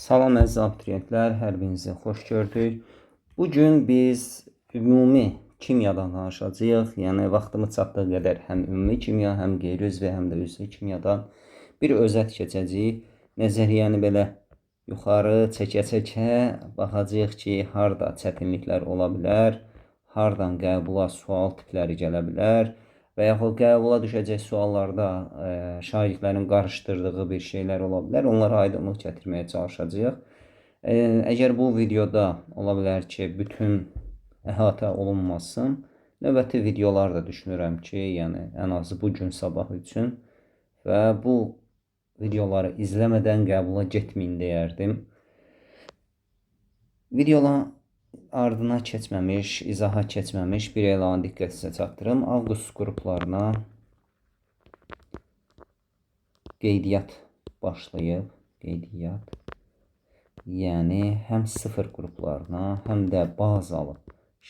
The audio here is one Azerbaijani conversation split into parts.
Salam əziz abituriyentlər, hər birinizi xoş gördük. Bu gün biz ümumi kimyadan danışacağıq. Yəni vaxtımız çatdığı qədər həm ümumi kimya, həm qeyri-üzvü, həm də üzvü kimyadan bir özət keçəcəyik. Nəzəriyyəni belə yuxarı çəkə-çəkə baxacağıq ki, harda çətinliklər ola bilər, hardan qəbula sual tipləri gələ bilər və yaxud qəbula düşəcək suallarda şagirdlərin qarışdırdığı bir şeylər ola bilər. Onlara aydınlıq gətirməyə çalışacağıq. Əgər bu videoda ola bilər ki, bütün əhatə olunmasın, növbəti videolar da düşünürəm ki, yəni ən azı bu gün sabah üçün və bu videoları izləmədən qəbula getməyin deyərdim. Videoların ardına keçməmiş, izaha keçməmiş bir elanı diqqətinizə çatdırım. Avqust qruplarına qeydiyyat başlayıb. Qeydiyyat. Yəni həm sıfır qruplarına, həm də bazalı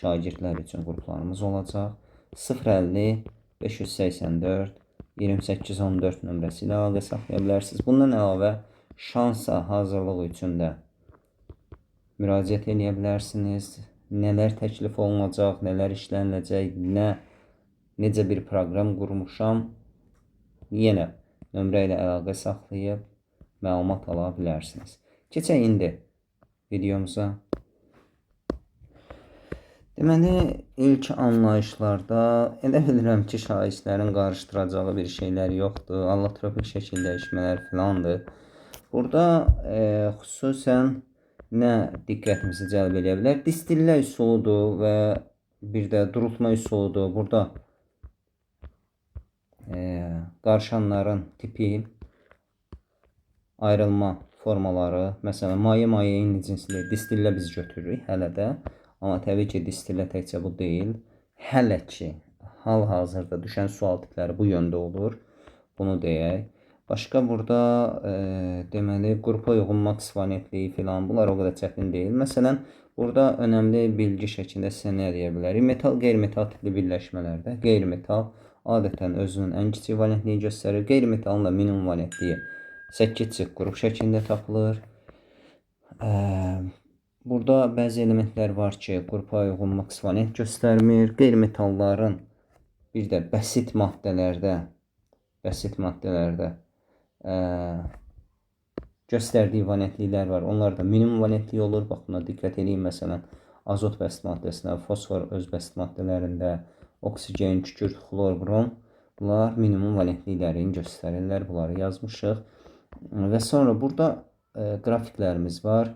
şagirdlər üçün qruplarımız olacaq. 050 584 28 14 nömrəsi ilə əlaqə saxlaya bilərsiniz. Bundan əlavə şansa hazırlıq üçün də müraciət eləyə bilərsiniz. Nələr təklif olunacaq, nələr işləniləcək, necə bir proqram qurmuşam, yenə nömrə ilə əlaqə saxlayıb məlumat ala bilərsiniz. Keçək indi videomuza. Deməli, ilk anlayışlarda elə bilirəm ki, şagirdlərin qarışdıracağı bir şeylər yoxdur. Allotropik şəkil dəyişmələr filandır. Burada xüsusən nə diqqətimizi cəlb eləyə bilər? Distillə üsuludur və bir də durutma üsuludur. Burada qarışanların tipi, ayrılma formaları, məsələn, maye-maye eyni cinsli distillə biz götürürük hələ də. Amma təbii ki, distillə təkcə bu deyil. Hələ ki, hal-hazırda düşən sual tipləri bu yöndə olur. Bunu deyək. Başqa burada deməli, qrupa uyğun maks valentliyi filan, bunlar o qədər çətin deyil. Məsələn, burada önəmli bilgi şəklində sizə nə deyə bilərik? Metal, qeyri-metal tipli birləşmələrdə qeyri-metal adətən özünün ən kiçik valentliyi göstərir. Qeyri-metalın da minimum valentliyi 8 qrup şəklində tapılır. Burada bəzi elementlər var ki, qrupa uyğun maks valent göstərmir. Qeyri-metalların bir də bəsit maddələrdə göstərdiyi valentliklər var. Onlar da minimum valentlik olur. Bax, buna diqqət eləyin. Məsələn, azot bəsit maddəsinə, fosfor öz bəsit maddələrində, oksigen, kükürt, xlor, brom, bunlar minimum valentliklərini göstərirlər. Bunları yazmışıq. Və sonra burada qrafiklərimiz var.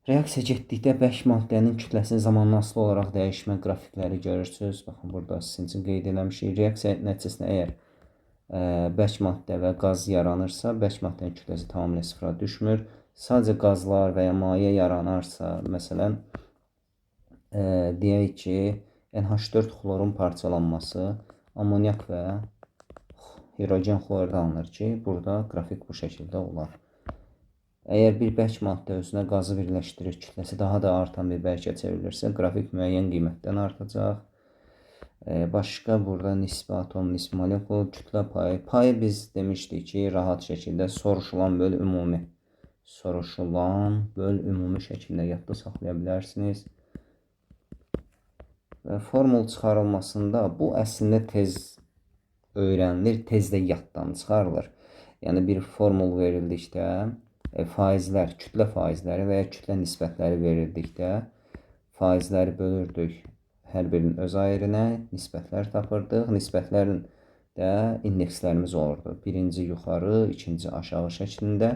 Reaksiya getdikdə bərk maddənin kütləsinin zamandan asılı olaraq dəyişmə qrafikləri görürsünüz. Baxın, burada sizin üçün qeyd eləmişik. Reaksiya nəticəsində əgər bərk maddə və qaz yaranırsa, bərk maddənin kütləsi tamamilə sıfıra düşmür. Sadəcə qazlar və ya maye yaranarsa, məsələn, deyək ki, NH4 xlorun parçalanması amonyak və hidrogen xlorid alınır ki, burada qrafik bu şəkildə olar. Əgər bir bərk maddə özünə qazı birləşdirir, kütləsi daha da artan bir bərkə çevrilirsə, qrafik müəyyən qiymətdən artacaq. Başqa burada nisbi atom, nisbi molekul, kütlə payı. Payı biz demişdik ki, rahat şəkildə soruşulan böl ümumi. Soruşulan böl ümumi şəklində yadda saxlaya bilərsiniz. Və formul çıxarılmasında bu əslində tez öyrənilir, tez də yaddan çıxarılır. Yəni bir formul verildikdə faizlər, kütlə faizləri və ya kütlə nisbətləri verildikdə faizləri bölürdük hər birinin öz ayrına, nisbətlər tapırdıq. Nisbətlərin də indekslərimiz olurdu. Birinci yuxarı, ikinci aşağı şəklində.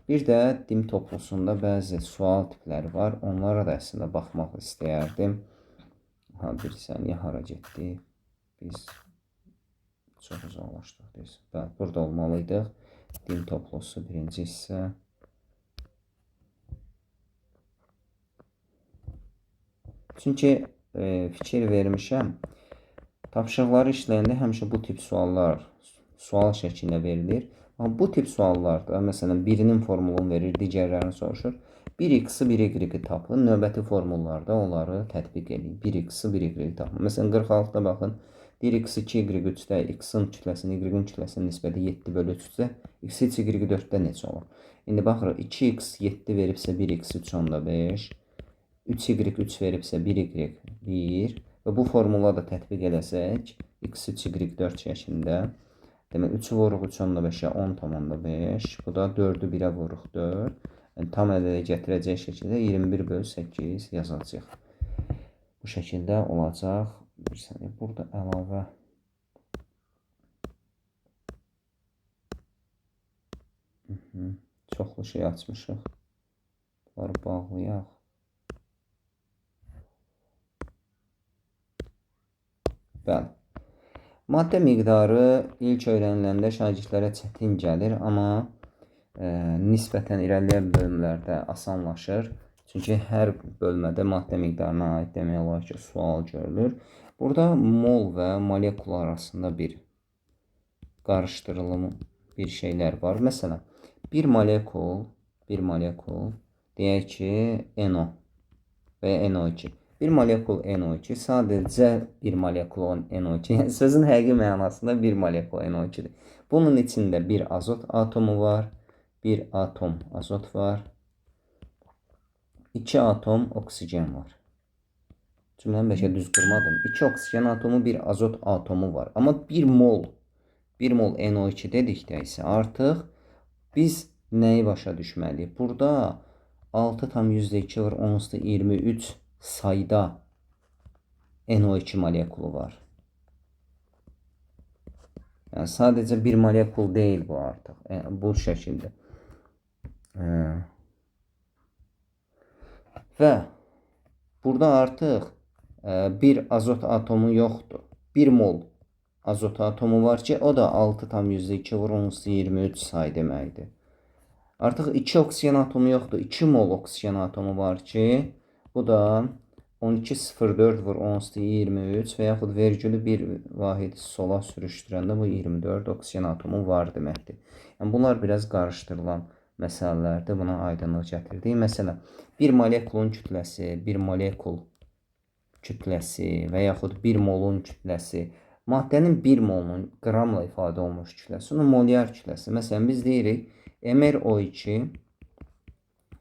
Bir də dim toplusunda bəzi sual tipləri var. Onlara da əslində baxmaq istəyərdim. Ha, bir saniyə, hara getdi? Biz çox uzaqlaşdıq deyirsən. Bəli, burada olmalıydıq. Dim toplusu birinci hissə. Çünki fikir vermişəm, tapşırıqları işləyəndə həmişə bu tip suallar sual şəklində verilir. Amma bu tip suallarda, məsələn, birinin formulunu verir, digərlərini soruşur. 1x-i, 1y-i tapın. Növbəti formullarda onları tətbiq edin. 1x-i, 1y-i tapın. Məsələn, 46-da baxın, Deyir x2, y3-də x-in kütləsinin y-in kütləsinin nisbəti 7 bölü 3-də, x3, y4-də necə olar? İndi baxırıq, 2x 7 veribsə 1x 3,5, 3y 3 veribsə 1y 1 və bu formula da tətbiq eləsək, x3, y4 şəklində, demək 3-ü vururuq 3,5-ə 10,5, bu da 4-ü 1-ə vururuq 4, yəni, tam ədədə gətirəcək şəkildə 21 bölü 8 yazacaq. Bu şəkildə olacaq. Bir saniyə, burada əlavə çoxlu şey açmışıq. Bunları bağlayaq. Bəli. Maddə miqdarı ilk öyrəniləndə şagirdlərə çətin gəlir, amma nisbətən irəliləyən bölümlərdə asanlaşır. Çünki hər bölmədə maddə miqdarına aid demək olar ki, sual görülür. Burada mol və molekul arasında bir qarışdırılım bir şeylər var. Məsələn, bir molekul deyək ki, NO və ya NO2. Bir molekul NO2 sadəcə bir molekul NO2. Yəni sözün həqiqi mənasında bir molekul NO2-dir. Bunun içində bir azot atomu var, bir atom azot var, 2 atom oksigen var. Cümləni bəlkə düz qurmadım. 2 oksigen atomu, bir azot atomu var. Amma 1 mol, 1 mol NO2 dedikdə isə artıq biz nəyi başa düşməliyik? Burada 6,2 var 10 23 sayda NO2 molekulu var. Yəni sadəcə bir molekul deyil bu artıq. Yəni, bu şəkildə. Və burada artıq bir azot atomu yoxdur. 1 mol azot atomu var ki, o da 6,2 vur 10 23 say deməkdir. Artıq 2 oksigen atomu yoxdur. 2 mol oksigen atomu var ki, bu da 12,04 vur 10 23 və yaxud vergülü bir vahid sola sürüşdürəndə bu 24 oksigen atomu var deməkdir. Yəni, bunlar biraz qarışdırılan məsələlərdir. Buna aydınlıq gətirdik. Məsələn, bir molekulun kütləsi, bir molekul kütləsi və yaxud bir molun kütləsi, maddənin bir molunun qramla ifadə olunmuş kütləsi, onun molyar kütləsi. Məsələn, biz deyirik MrO2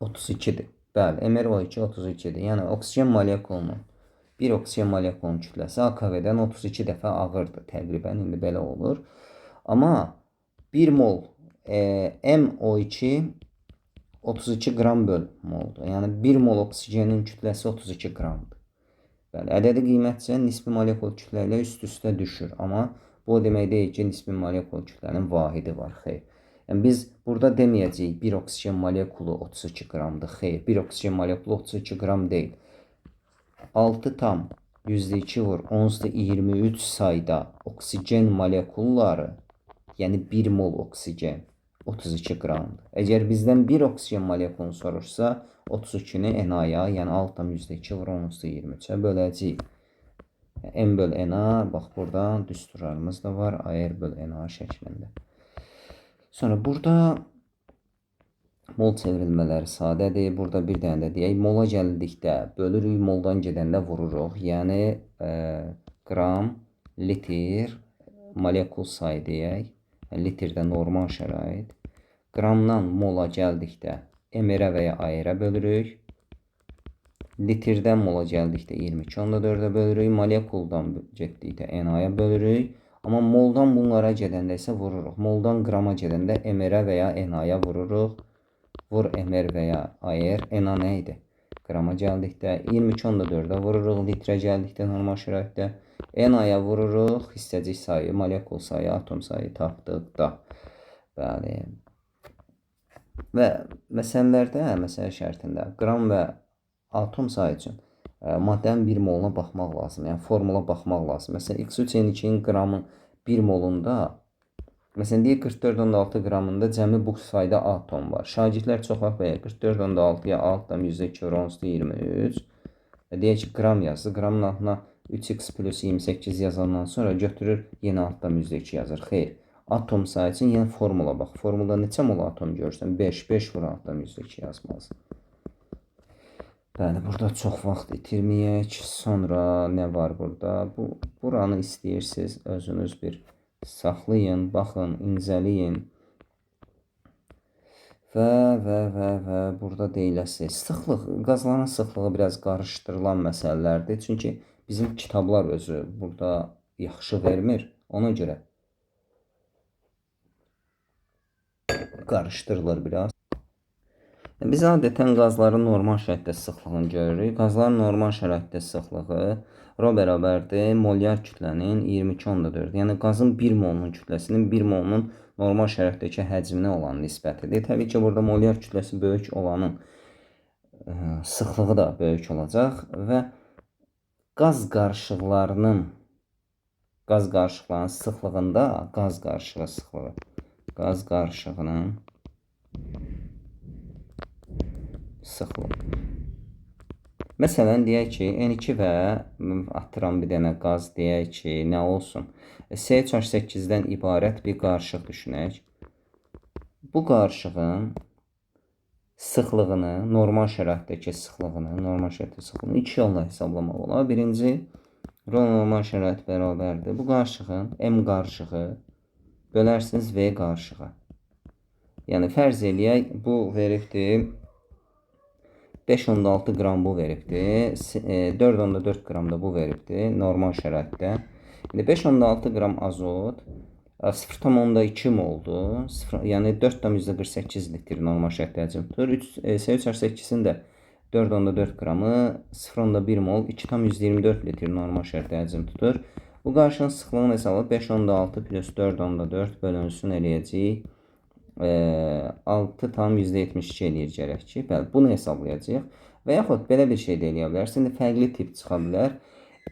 32-dir. Bəli, MrO2 32-dir. Yəni, oksigen molekulunun, bir oksigen molekulunun kütləsi AKV-dən 32 dəfə ağırdır. Təqribən, indi belə olur. Amma 1 mol MO2 32 qram böl moldur. Yəni, 1 mol oksigenin kütləsi 32 qramdır. Bəli, ədədi qiymətcə nisbi molekul kütlə ilə üst-üstə düşür. Amma bu o demək deyil ki, nisbi molekul kütlənin vahidi var. Xeyr. Yəni, biz burada deməyəcəyik bir oksigen molekulu 32 qramdır. Xeyr, bir oksigen molekulu 32 qram deyil. 6,2 vur 10 23 sayda oksigen molekulları, yəni 1 mol oksigen 32 qramdır. Əgər bizdən bir oksigen molekulunu soruşsa, 32-ni Na-ya, yəni 6,2 vur 10 23-ə böləcəyik. M böl Na, bax burada düsturlarımız da var, AR böl Na şəklində. Sonra burada mol çevrilmələri sadədir. Burada bir dənə də deyək, mola gəldikdə bölürük, moldan gedəndə vururuq. Yəni, qram, litr, molekul sayı deyək. Yəni, litrdə normal şərait. Qramdan mola gəldikdə MR-ə və ya AR-ə bölürük. Litrdən mola gəldikdə 22,4-ə bölürük. Molekuldan getdikdə Na-ya bölürük. Amma moldan bunlara gedəndə isə vururuq. Moldan qrama gedəndə MR-ə və ya Na-ya vururuq. Vur MR və ya AR. Na nə idi? Qrama gəldikdə 22,4-ə vururuq. Litrə gəldikdə normal şəraitdə Na-ya vururuq. Hissəcik sayı, molekul sayı, atom sayı tapdıqda. Bəli. Və məsələlərdə, məsələ şərtində qram və atom sayı üçün maddənin bir moluna baxmaq lazım. Yəni, formula baxmaq lazım. Məsələn, X3N2-nin qramın 1 molunda, məsələn, deyək 44,6 qramında cəmi bu sayda atom var. Şagirdlər çox vaxt belə 44,6-ya 6,2 vur 10 23 deyək ki, qram yazdı. Qramın altına 3x plus 28 yazandan sonra götürür, yenə 6,2 yazır. Xeyr. Atom sayı üçün yenə formula bax. Formulda neçə mol atom görürsən? 5, 5 vur 6,2 yazmalısan. Bəli, burada çox vaxt itirməyək. Sonra nə var burada? Buranı istəyirsiniz, özünüz bir saxlayın, baxın, incələyin. Və burada deyiləsi sıxlıq, qazların sıxlığı biraz qarışdırılan məsələlərdir. Çünki bizim kitablar özü burada yaxşı vermir. Ona görə qarışdırılır biraz. Biz adətən qazların normal şəraitdə sıxlığını görürük. Qazların normal şəraitdə sıxlığı rho bərabərdir molyar kütlənin 22,4. Yəni qazın 1 molunun kütləsinin 1 molunun normal şəraitdəki həcminə olan nisbətidir. Təbii ki, burada molyar kütləsi böyük olanın sıxlığı da böyük olacaq və qaz qarışıqlarının sıxlığında qaz qarışığı sıxlığı, qaz qarışığının sıxlığı. Məsələn, deyək ki, N2 və atıram bir dənə qaz, deyək ki, nə olsun? C3H8-dən ibarət bir qarışıq düşünək. Bu qarışığın sıxlığını, normal şəraitdəki sıxlığını, iki yolla hesablamaq olar. Birinci, rho normal şərait bərabərdir. Bu qarışığın M qarışığı bölərsiniz V qarışığa. Yəni, fərz eləyək, bu veribdir. 5,6 qram bu veribdir. 4,4 qram da bu veribdir normal şəraitdə. İndi 5,6 qram azot 0,2 moldur. Yəni 4,48 litr normal şəraitdə həcm tutur. C3H8-in də 4,4 qramı 0,1 mol 2,24 litr normal şəraitdə həcm tutur. Bu qarışığın sıxlığını hesablayıb 5,6 plus 4,4 bölünsün eləyəcəyik. 6,72 eləyir gərək ki. Bəli, bunu hesablayacağıq. Və yaxud belə bir şey də eləyə bilərsiniz. İndi fərqli tip çıxa bilər.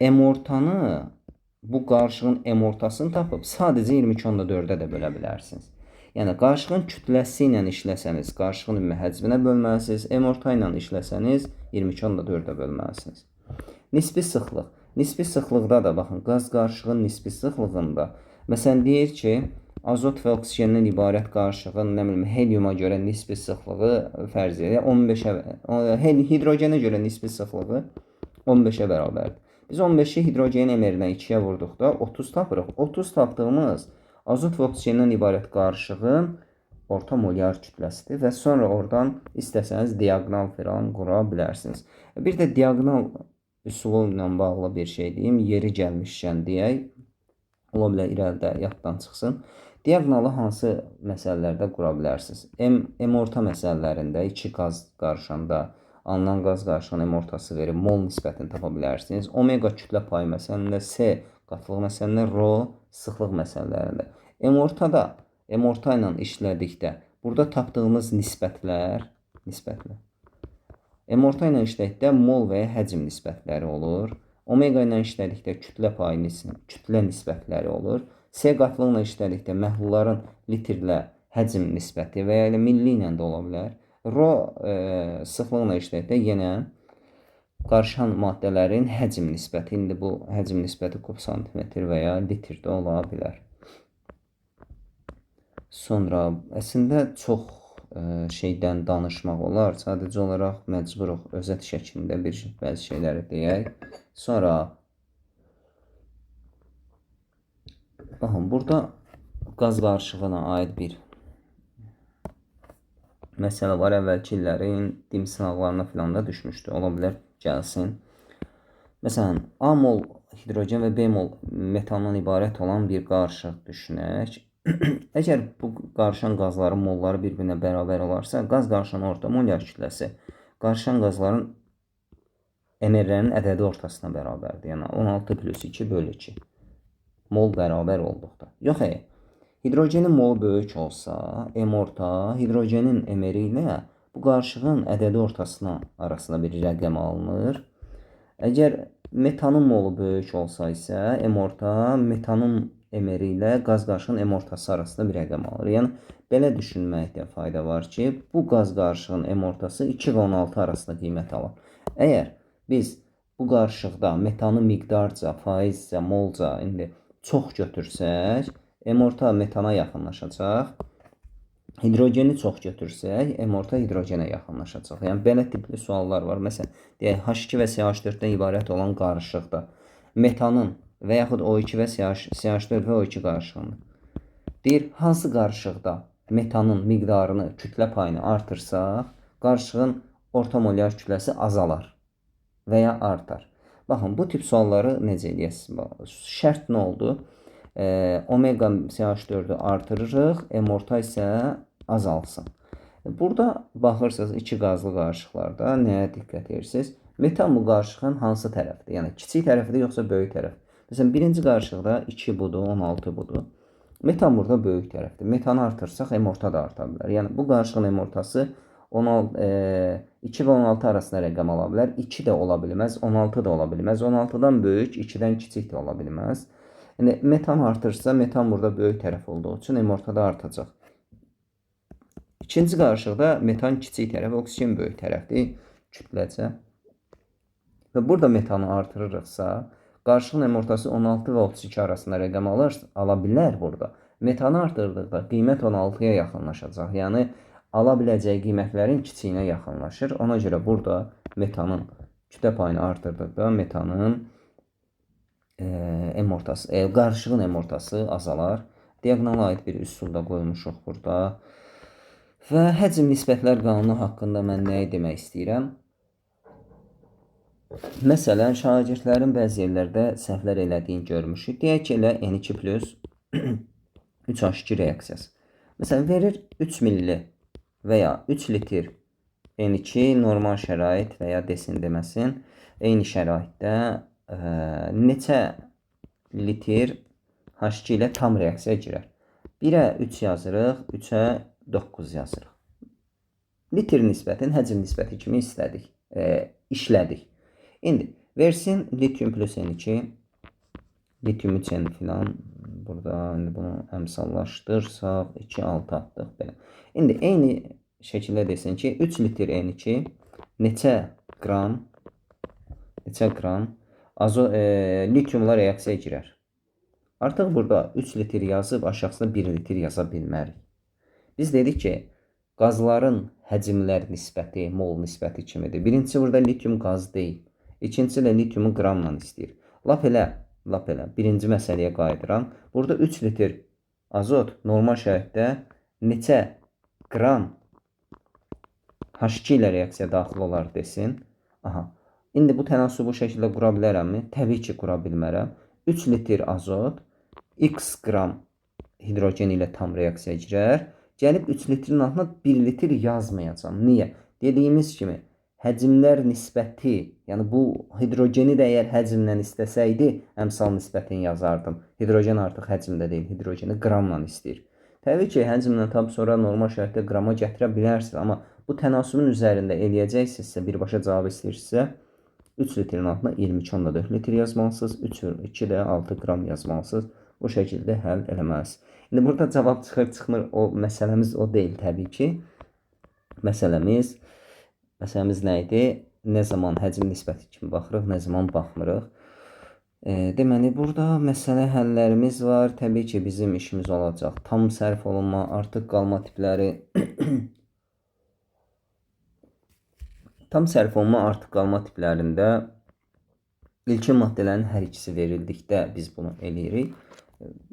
M-ortanı, bu qarışığın M-ortasını tapıb sadəcə 22,4-ə də bölə bilərsiniz. Yəni, qarışığın kütləsi ilə işləsəniz, qarışığın ümumi həcminə bölməlisiniz. M-orta ilə işləsəniz, 22,4-ə bölməlisiniz. Nisbi sıxlıq. Nisbi sıxlıqda da, baxın, qaz qarışığın nisbi sıxlığında, məsələn, deyir ki, azot və oksigendən ibarət qarışığın, nə bilim, heliuma görə nisbi sıxlığı fərz edək, 15-ə, hidrogenə görə nisbi sıxlığı 15-ə bərabərdir. Biz 15-i hidrogenin emerinə 2-yə vurduqda 30 tapırıq. 30 tapdığımız azot və oksigendən ibarət qarışığın orta molyar kütləsidir və sonra oradan istəsəniz diaqonal filan qura bilərsiniz. Bir də diaqonal üsulu ilə bağlı bir şey deyim, yeri gəlmişkən deyək, ola bilər irəlidə yaddan çıxsın. Diaqonalı hansı məsələlərdə qura bilərsiniz? M-orta məsələlərində iki qaz qarışanda, alınan qaz qarışığının M-ortası verib mol nisbətini tapa bilərsiniz. Omega kütlə payı məsəlində, C qatlıq məsəlində, Rho sıxlıq məsələlərində. M-ortada, M-orta ilə işlədikdə burada tapdığımız nisbətlər, M-orta ilə işlədikdə mol və ya həcm nisbətləri olur. Omega ilə işlədikdə kütlə payı, kütlə nisbətləri olur. C qatlıqla işlədikdə məhlulların litrlə həcm nisbəti və ya elə milli ilə də ola bilər. Rho sıxlıqla işlədikdə yenə qarışan maddələrin həcm nisbəti. İndi bu həcm nisbəti kub santimetr və ya litrdə ola bilər. Sonra əslində çox şeydən danışmaq olar. Sadəcə olaraq məcburuq özət şəklində bəzi şeyləri deyək. Sonra baxın, burada qaz qarışığına aid bir məsələ var. Əvvəlki illərin dim sınaqlarına filan da düşmüşdü. Ola bilər, gəlsin. Məsələn, A mol hidrogen və B mol metandan ibarət olan bir qarışıq düşünək. Əgər bu qarışan qazların molları bir-birinə bərabər olarsa, qaz qarışan orta molyar kütləsi qarışan qazların MR-lərinin ədədi ortasına bərabərdir. Yəni 16 plus 2 bölü 2 mol bərabər olduqda. Yox, hidrogenin molu böyük olsa, M orta hidrogenin MR-i ilə bu qarışığın ədədi ortasına arasında bir rəqəm alınır. Əgər metanın molu böyük olsa isə M orta metanın MR-i ilə qaz qarışığının M ortası arasında bir rəqəm alır. Yəni belə düşünməkdə fayda var ki, bu qaz qarışığının M ortası 2 və 16 arasında qiymət alır. Əgər biz bu qarışıqda metanı miqdarca, faizcə, molca indi çox götürsək, M orta metana yaxınlaşacaq. Hidrogeni çox götürsək, M orta hidrogenə yaxınlaşacaq. Yəni belə tipli suallar var. Məsələn, deyək H2 və CH4-dən ibarət olan qarışıqda metanın və yaxud O2 və CH4 və O2 qarışığında. Deyir, hansı qarışıqda metanın miqdarını, kütlə payını artırsaq, qarışığın orta molyar kütləsi azalar və ya artar. Baxın, bu tip sualları necə eləyəsiniz? Şərt nə oldu? Omega CH4-ü artırırıq, M orta isə azalsın. Burada baxırsınız iki qazlı qarışıqlarda nəyə diqqət edirsiniz? Metan bu qarışığın hansı tərəfdir? Yəni kiçik tərəfidir yoxsa böyük tərəf? Məsələn, birinci qarışıqda 2 budur, 16 budur. Metan burada böyük tərəfdir. Metanı artırsaq M orta da arta bilər. Yəni bu qarışığın M ortası 2 və 16 arasında rəqəm ala bilər. 2 də ola bilməz, 16 da ola bilməz. 16-dan böyük, 2-dən kiçik də ola bilməz. Yəni metan artırsa, metan burada böyük tərəf olduğu üçün M orta da artacaq. İkinci qarışıqda metan kiçik tərəf, oksigen böyük tərəfdir kütləcə. Və burada metanı artırırıqsa, qarışığın M ortası 16 və 32 arasında rəqəm ala bilər burada. Metanı artırdıqda qiymət 16-ya yaxınlaşacaq. Yəni ala biləcəyi qiymətlərin kiçiyinə yaxınlaşır. Ona görə burada metanın kütlə payını artırdıqda metanın M ortası, qarışığın M ortası azalar. Diaqonala aid bir üsul da qoymuşuq burada. Və həcm nisbətlər qanunu haqqında mən nəyi demək istəyirəm? Məsələn, şagirdlərin bəzi yerlərdə səhvlər elədiyini görmüşük. Deyək ki, elə N2 plus 3H2 reaksiyası. Məsələn, verir 3 milli və ya 3 litr N2 normal şərait və ya desin deməsin. Eyni şəraitdə neçə litr H2 ilə tam reaksiyaya girər? 1-ə 3 yazırıq, 3-ə 9 yazırıq. Litr nisbətini həcm nisbəti kimi istədik, işlədik. İndi versin lityum plus N2, lityum 3N filan. Burada indi bunu əmsallaşdırsaq 2, 6 atdıq belə. İndi eyni şəkildə desin ki, 3 litr N2 neçə qram lityumla reaksiyaya girər? Artıq burada 3 litr yazıb aşağısına 1 litr yaza bilmərik. Biz dedik ki, qazların həcmlər nisbəti, mol nisbəti kimidir. Birincisi burada lityum qaz deyil. İkincisi də lityumu qramla istəyir. Lap elə birinci məsələyə qayıdıram. Burada 3 litr azot normal şəraitdə neçə qram H2 ilə reaksiya daxil olar desin. Aha. İndi bu tənasübü bu şəkildə qura bilərəmmi? Təbii ki, qura bilmərəm. 3 litr azot x qram hidrogen ilə tam reaksiyaya girər. Gəlib 3 litrin altına 1 litr yazmayacağam. Niyə? Dediyimiz kimi həcmlər nisbəti, yəni bu hidrogeni də əgər həcmlə istəsəydi, əmsal nisbətini yazardım. Hidrogen artıq həcmdə deyil, hidrogeni qramla istəyir. Təbii ki, həcmlə tapıb sonra normal şəraitdə qrama gətirə bilərsiniz, amma bu tənasübün üzərində eləyəcəksinizsə, birbaşa cavab istəyirsinizsə, 3 litrin altına 22,4 litr yazmalısınız, 3, 2 də 6 qram yazmalısınız. Bu şəkildə həll eləməlisiniz. İndi burada cavab çıxır, çıxmır, o məsələmiz o deyil təbii ki. Məsələmiz nə idi? Nə zaman həcm nisbəti kimi baxırıq, nə zaman baxmırıq. Deməli, burada məsələ həllərimiz var. Təbii ki, bizim işimiz olacaq. Tam sərf olunma, artıq qalma tipləri. Tam sərf olunma, artıq qalma tiplərində ilkin maddələrin hər ikisi verildikdə biz bunu eləyirik.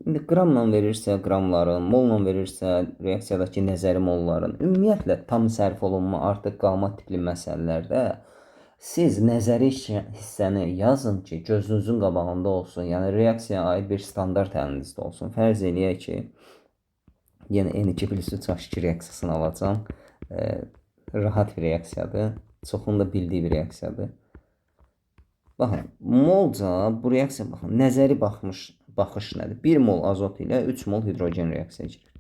İndi qramla verirsə qramların, molla verirsə reaksiyadakı nəzəri molların, ümumiyyətlə tam sərf olunma, artıq qalma tipli məsələlərdə siz nəzəri hissəni yazın ki, gözünüzün qabağında olsun. Yəni reaksiyaya aid bir standart əlinizdə olsun. Fərz eləyək ki, yenə N2 plus 3H2 reaksiyasını alacağam. Rahat bir reaksiyadır. Çoxun da bildiyi bir reaksiyadır. Baxın, molca bu reaksiya, baxın, nəzəri baxış nədir? 1 mol azot ilə 3 mol hidrogen reaksiyaya girir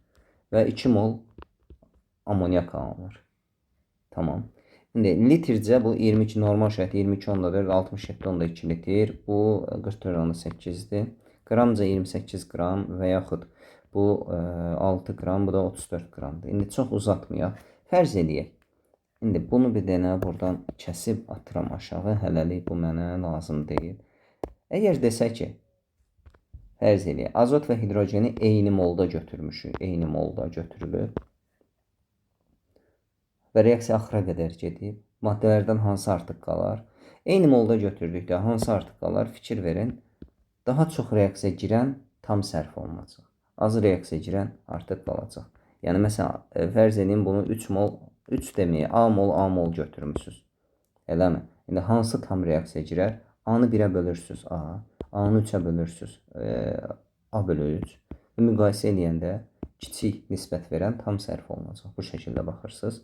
və 2 mol amonyak alınır. Tamam. İndi litrcə bu 22 normal şəraitdə 22,4, 67,2 litr. Bu 44,8-dir. Qramca 28 qram və yaxud bu 6 qram, bu da 34 qramdır. İndi çox uzatmayaq. Fərz eləyək. İndi bunu bir dənə buradan kəsib atıram aşağı. Hələlik bu mənə lazım deyil. Əgər desə ki, fərz eləyək, azot və hidrogeni eyni molda götürmüşük. Eyni molda götürülüb. və reaksiya axıra qədər gedib, maddələrdən hansı artıq qalar? Eyni molda götürdükdə hansı artıq qalar? Fikir verin. Daha çox reaksiya girən tam sərf olunacaq. Az reaksiya girən artıq qalacaq. Yəni, məsələn, fərz edin bunu 3 mol, 3 deməyə, A mol, A mol götürmüsünüz. Eləmi? İndi hansı tam reaksiya girər? A-nı 1-ə bölürsünüz A, A-nı 3-ə bölürsünüz A bölü 3. Müqayisə eləyəndə kiçik nisbət verən tam sərf olunacaq. Bu şəkildə baxırsınız.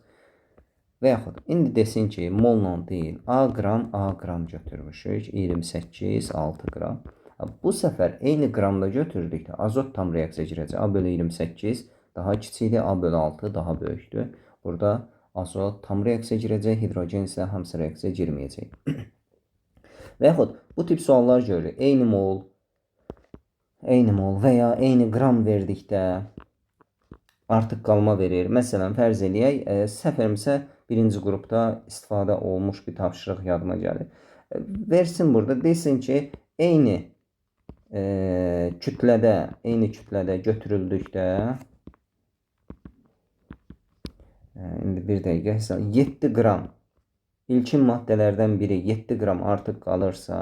Və yaxud indi desin ki, molla deyil, A qram, A qram götürmüşük. 28, 6 qram. Bu səfər eyni qramda götürdükdə azot tam reaksiya girəcək. A bölü 28 daha kiçikdir, A bölü 6 daha böyükdür. Burada azot tam reaksiya girəcək, hidrogen isə hamısı reaksiya girməyəcək. Və yaxud bu tip suallar görürük. Eyni mol, eyni mol və ya eyni qram verdikdə artıq qalma verir. Məsələn, fərz eləyək, səhv eləmirəmsə birinci qrupda istifadə olmuş bir tapşırıq yadıma gəlir. Versin burada, desin ki, eyni kütlədə götürüldükdə indi bir dəqiqə hesab 7 qram ilkin maddələrdən biri 7 qram artıq qalırsa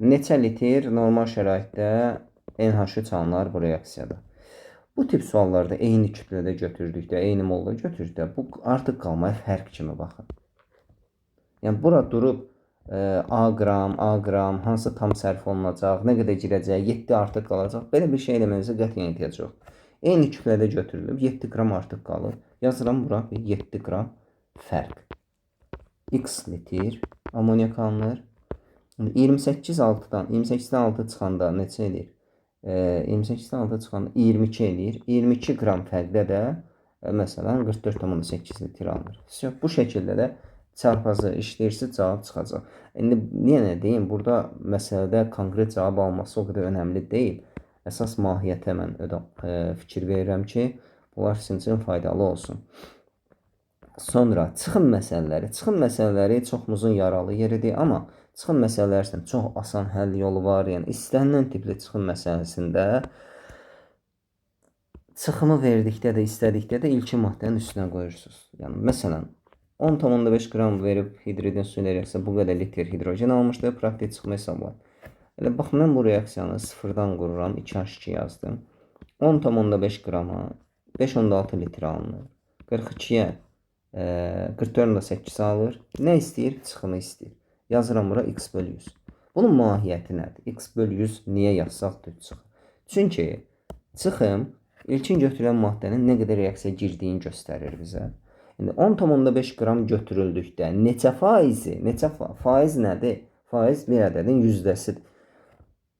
neçə litr normal şəraitdə NH3 alınар bu reaksiyada? Bu tip suallarda eyni kütlədə götürdükdə, eyni molda götürdükdə bu artıq qalmaya fərq kimi baxın. Yəni bura durub A qram, A qram, hansı tam sərf olunacaq, nə qədər girəcək, 7 artıq qalacaq. Belə bir şey eləməyinizə qətiyyən ehtiyac yoxdur. Eyni kütlədə götürülüb, 7 qram artıq qalır. Yazıram bura bir 7 qram fərq. X litr amonyak alınır. 28 6-dan, 28-dən 6 çıxanda neçə eləyir? 28-dən 6 çıxanda 22 eləyir. 22 qram fərqdə də məsələn 44,8 litr alınır. Bu şəkildə də çarpazı işləyirsiniz, cavab çıxacaq. İndi yenə deyim, burada məsələdə konkret cavab alması o qədər önəmli deyil. Əsas mahiyyətə mən fikir verirəm ki, bunlar sizin üçün faydalı olsun. Sonra çıxım məsələləri. Çıxım məsələləri çoxumuzun yaralı yeridir, amma çıxım məsələləri üçün çox asan həll yolu var. Yəni istənilən tipli çıxım məsələsində çıxımı verdikdə də, istədikdə də ilkin maddənin üstünə qoyursunuz. Yəni məsələn 10,5 qram verib hidridin su ilə reaksiya bu qədər litr hidrogen almışdı. Praktik çıxımı hesablayın. Elə bax, mən bu reaksiyanı sıfırdan qururam. 2H2 yazdım. 10,5 qrama 5,6 litr alınır. 42-yə 44,8 alır. Nə istəyir? Çıxımı istəyir. Yazıram bura x bölü 100. Bunun mahiyyəti nədir? X bölü 100 niyə yazsaq düz çıxır? Çünki çıxım ilkin götürülən maddənin nə qədər reaksiya girdiyini göstərir bizə. İndi 10,5 qram götürüldükdə neçə faizi, neçə faiz nədir? Faiz bir ədədin yüzdəsidir.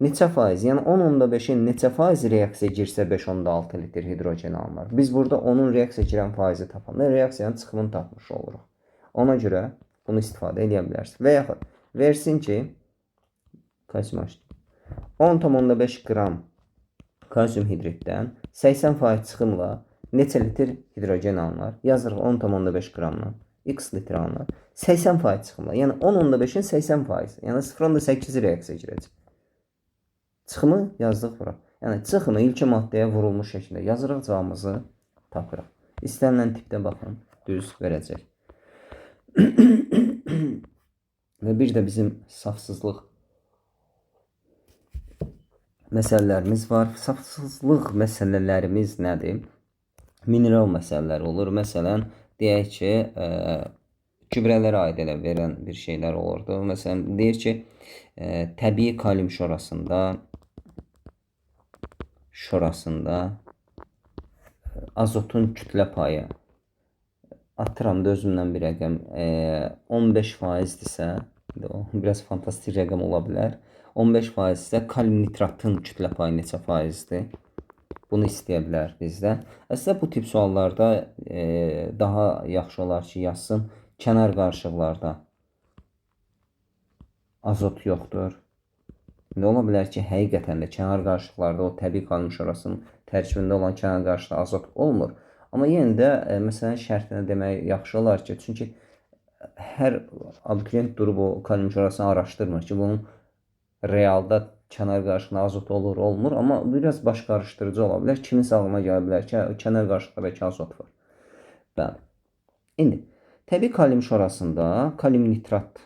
Neçə faiz? Yəni 10,5-in neçə faiz reaksiya girsə 5,6 litr hidrogen alınır. Biz burada onun reaksiya girən faizi tapanda reaksiyanın çıxımını tapmış oluruq. Ona görə bunu istifadə edə bilərsiniz. Və yaxud versin ki, kalsium 10,5 qram kalsium hidriddən 80% çıxımla neçə litr hidrogen alınır? Yazırıq 10,5 qramdan x litr alınır. 80% çıxımla, yəni 10,5-in 80%, yəni 0,8 reaksiya girəcək. Çıxımı yazdıq bura. Yəni çıxımı ilkin maddəyə vurulmuş şəkildə yazırıq, cavabımızı tapırıq. İstənilən tipdə baxın, düz verəcək. Və bir də bizim safsızlıq məsələlərimiz var. Safsızlıq məsələlərimiz nədir? Mineral məsələlər olur. Məsələn, deyək ki, gübrələrə aid elə verən bir şeylər olurdu. Məsələn, deyir ki, təbii kalium şorasında azotun kütlə payı atıram da özümdən bir rəqəm 15%dirsə, o biraz fantastik rəqəm ola bilər. 15% isə kalium nitratın kütlə payı neçə faizdir? Bunu istəyə bilər bizdən. Əslində bu tip suallarda daha yaxşı olar ki, yazsın. Kənar qarışıqlarda azot yoxdur. İndi ola bilər ki, həqiqətən də kənar qarışıqlarda o təbii kalium şorasının tərkibində olan kənar qarışıqda azot olmur. Amma yenə də məsələn şərtini demək yaxşı olar ki, çünki hər abituriyent durub o kalium şorasını araşdırmır ki, bunun realda Kənar qarışığında azot olur, olmur. Amma biraz baş qarışdırıcı ola bilər. Kiminsə ağlına gələ bilər ki, kənar qarışıqda bəlkə azot var. Bəli. İndi təbii kalium şorasında kalium nitrat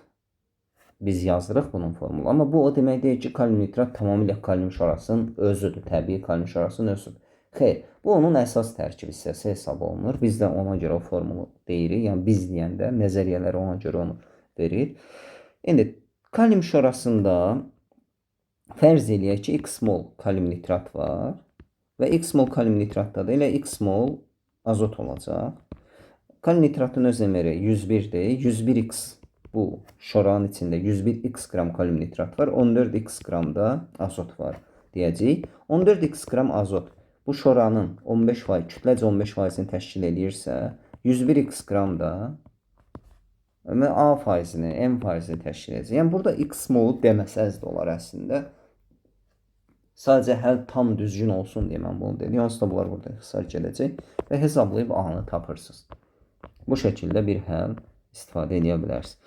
biz yazırıq bunun formulu. Amma bu o demək deyil ki, kalium nitrat tamamilə kalium şorasının özüdür. Təbii kalium şorasının özüdür. Xeyr, bu onun əsas tərkib hissəsi hesab olunur. Biz də ona görə o formulu deyirik. Yəni biz deyəndə nəzəriyyələr ona görə onu verir. İndi kalium şorasında fərz eləyək ki, x mol kalium nitrat var və x mol kalium nitratda da elə x mol azot olacaq. Kalium nitratın öz MR-i 101-dir. 101x bu şoranın içində 101x qram kalium nitrat var. 14x qram da azot var deyəcəyik. 14x qram azot bu şoranın 15%, kütləcə 15%-ni təşkil eləyirsə, 101x qram da A faizini, M faizini təşkil edəcək. Yəni burada x molu deməsəz də olar əslində. Sadəcə həll tam düzgün olsun deyə mən bunu dedim. Onsuz da bunlar burada ixtisar gələcək və hesablayıb A-nı tapırsınız. Bu şəkildə bir həll istifadə edə bilərsiniz.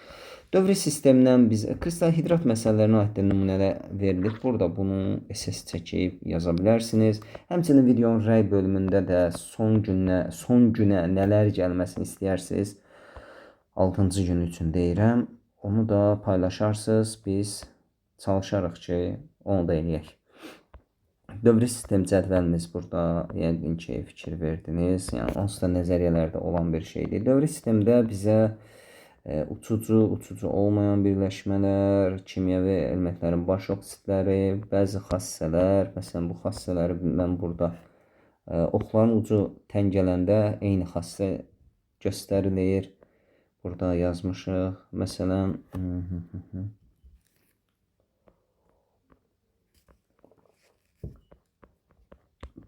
Dövrü sistemdən biz kristal hidrat məsələlərinə aid də nümunələr verilir. Burada bunu SS çəkib yaza bilərsiniz. Həmçinin videonun rəy bölümündə də son günə nələr gəlməsini istəyirsiniz. 6-cı gün üçün deyirəm. Onu da paylaşarsınız. Biz çalışarıq ki, onu da eləyək. Dövrü sistem cədvəlimiz burada yəqin ki, fikir verdiniz. Yəni onsuz da nəzəriyyələrdə olan bir şeydir. Dövrü sistemdə bizə uçucu, uçucu olmayan birləşmələr, kimyəvi elementlərin baş oksidləri, bəzi xassələr, məsələn bu xassələri mən burada oxların ucu tən gələndə eyni xassə göstərilir. Burada yazmışıq. Məsələn,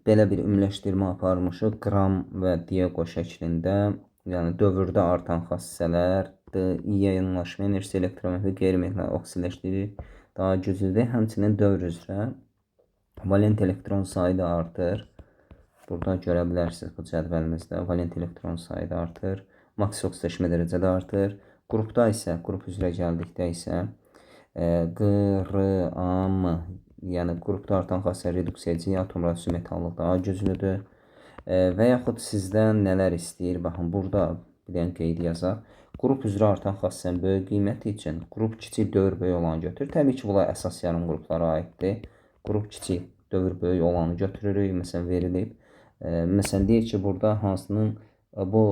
belə bir ümumiləşdirmə aparmışıq. Qram və Diego şəklində, yəni dövrdə artan xassələr, iyonlaşma enerjisi elektromanyetik qeyri-metal oksidləşdirir, daha güclüdür. Həmçinin dövr üzrə valent elektron sayı da artır. Burada görə bilərsiniz bu cədvəlimizdə valent elektron sayı da artır. Maksi oksidləşmə dərəcə də artır. Qrupda isə, qrup üzrə gəldikdə isə Q, R, A, M, yəni qrupda artan xassələr reduksiya edəcək, atom radiusu metallıq daha güclüdür. Və yaxud sizdən nələr istəyir? Baxın, burada bir dənə qeyd yazaq. Qrup üzrə artan xassənin böyük qiyməti üçün qrup kiçik, dövr böyük olanı götürür. Təbii ki, bunlar əsas yarım qruplara aiddir. Qrup kiçik, dövr böyük olanı götürürük. Məsələn, verilib. Məsələn, deyir ki, burada hansının bu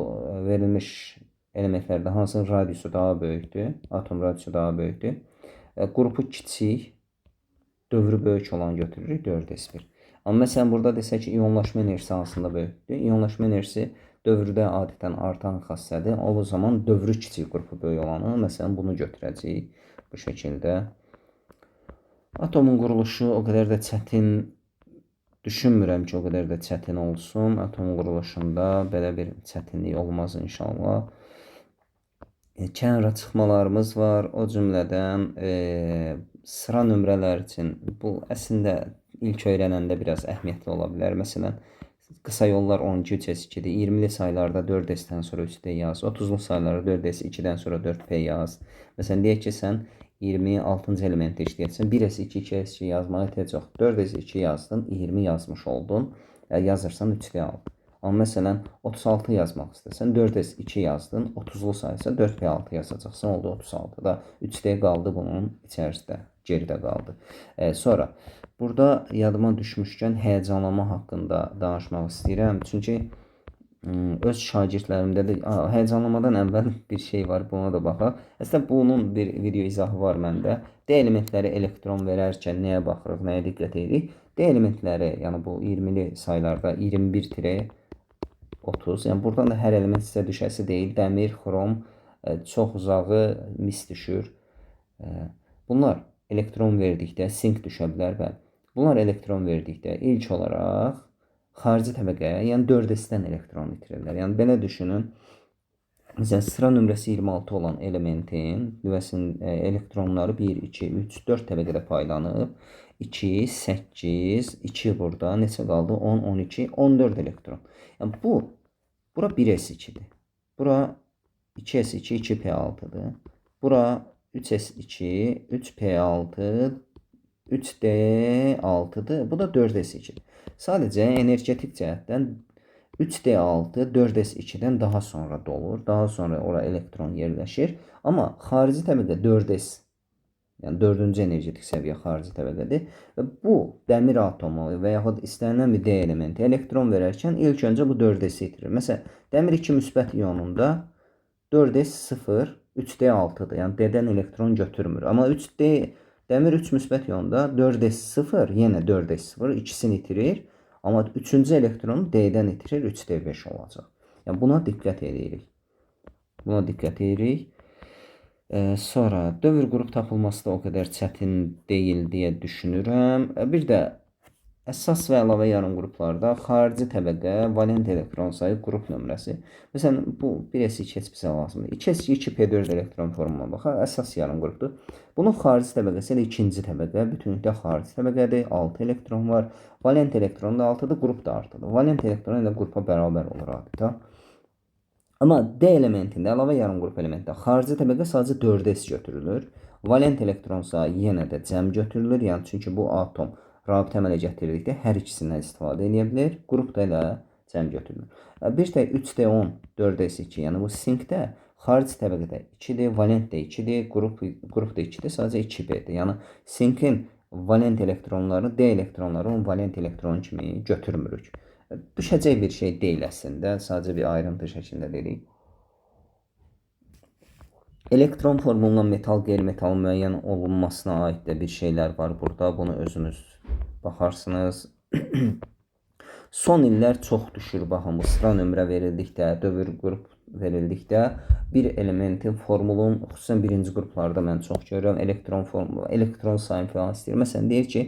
verilmiş elementlərdə hansının radiusu daha böyükdür, atom radiusu daha böyükdür. Qrupu kiçik, dövrü böyük olanı götürürük, 4s1. Amma məsələn, burada desək ki, iyonlaşma enerjisi hansında böyükdür? İyonlaşma enerjisi dövrdə adətən artan xassədir. O zaman dövrü kiçik, qrupu böyük olanı, məsələn, bunu götürəcəyik bu şəkildə. Atomun quruluşu o qədər də çətin düşünmürəm ki, o qədər də çətin olsun. Atomun quruluşunda belə bir çətinlik olmaz inşallah. Kənara çıxmalarımız var. O cümlədən sıra nömrələr üçün bu əslində ilk öyrənəndə biraz əhəmiyyətli ola bilər. Məsələn, qısa yollar 12 3S2-dir. 20-li saylarda 4S-dən sonra 3D yaz. 30-lu saylarda 4S2-dən sonra 4P yaz. Məsələn, deyək ki, sən 26-cı elementi işləyəcəksən. 1S2, 2S2 yazmağa ehtiyac yox. 4S2 yazdın, 20 yazmış oldun. Yazırsan 3D aldın. Amma məsələn 36 yazmaq istəsən 4S2 yazdın, 30-lu saysa 4P6 yazacaqsan. Oldu 36-da 3D qaldı bunun içərisində, geridə qaldı. Sonra burada yadıma düşmüşkən həyəcanlanma haqqında danışmaq istəyirəm. Çünki öz şagirdlərimdə də həyəcanlanmadan əvvəl bir şey var, buna da baxaq. Əslində bunun bir video izahı var məndə. D elementləri elektron verərkən nəyə baxırıq, nəyə diqqət edirik? D elementləri, yəni bu 20-li saylarda 21-30. Yəni buradan da hər element sizə düşəsi deyil. Dəmir, xrom, çox uzağı mis düşür. Bunlar elektron verdikdə sink düşə bilər və bunlar elektron verdikdə ilk olaraq xarici təbəqəyə, yəni 4S-dən elektron itirirlər. Yəni belə düşünün. Məsələn, sıra nömrəsi 26 olan elementin nüvəsinin elektronları 1, 2, 3, 4 təbəqədə paylanıb. 2, 8, 2 burada. Neçə qaldı? 10, 12, 14 elektron. Yəni bu bura 1s2-dir. Bura 2s2, 2p6-dır. Bura 3s2, 3p6, 3D6-dır. Bu da 4S2-dir. Sadəcə energetik cəhətdən 3D6 4S2-dən daha sonra dolur. Daha sonra ora elektron yerləşir. Amma xarici təbəqə 4S, yəni 4-cü energetik səviyyə xarici təbəqədir. Və bu dəmir atomu və yaxud istənilən bir D elementi elektron verərkən ilk öncə bu 4S itirir. Məsələn, dəmir 2 müsbət ionunda 4S0 3D6-dır. Yəni D-dən elektron götürmür. Amma 3D dəmir 3 müsbət ionda 4S0 yenə 4S0 ikisini itirir. Amma üçüncü elektronu D-dən itirir, 3D5 olacaq. Yəni buna diqqət edirik. Buna diqqət edirik. Sonra dövr qrup tapılması da o qədər çətin deyil deyə düşünürəm. Bir də əsas və əlavə yarım qruplarda xarici təbəqə, valent elektron sayı, qrup nömrəsi. Məsələn, bu 1S2 heç bizə lazımdır. 2S2 2P4 elektron formuluna baxaq. Əsas yarım qrupdur. Bunun xarici təbəqəsi elə ikinci təbəqə, bütünlükdə xarici təbəqədir. 6 elektron var. Valent elektron da 6-dır, qrup da 6-dır. Valent elektron ilə qrupa bərabər olur adətən. Amma D elementində, əlavə yarım qrup elementində xarici təbəqə sadəcə 4S götürülür. Valent elektron sayı yenə də cəm götürülür. Yəni çünki bu atom rabitə əmələ gətirdikdə hər ikisindən istifadə edə bilər. Qrup da elə cəm götürülür. Bir tək 3D10, 4S2, yəni bu sinkdə xarici təbəqədə 2-dir, valent də 2-dir, qrup da 2-dir, sadəcə 2B-dir. Yəni sinkin valent elektronları, D elektronları onun valent elektronu kimi götürmürük. Düşəcək bir şey deyil əslində, sadəcə bir ayrıntı şəklində dedik. Elektron formulundan metal, qeyri-metalın müəyyən olunmasına aid də bir şeylər var burada. Bunu özünüz baxarsınız. Son illər çox düşür. Baxın, bu sıra nömrə verildikdə, dövr qrup verildikdə bir elementin formulun, xüsusən birinci qruplarda mən çox görürəm, elektron formulu, elektron sayını falan istəyir. Məsələn, deyir ki,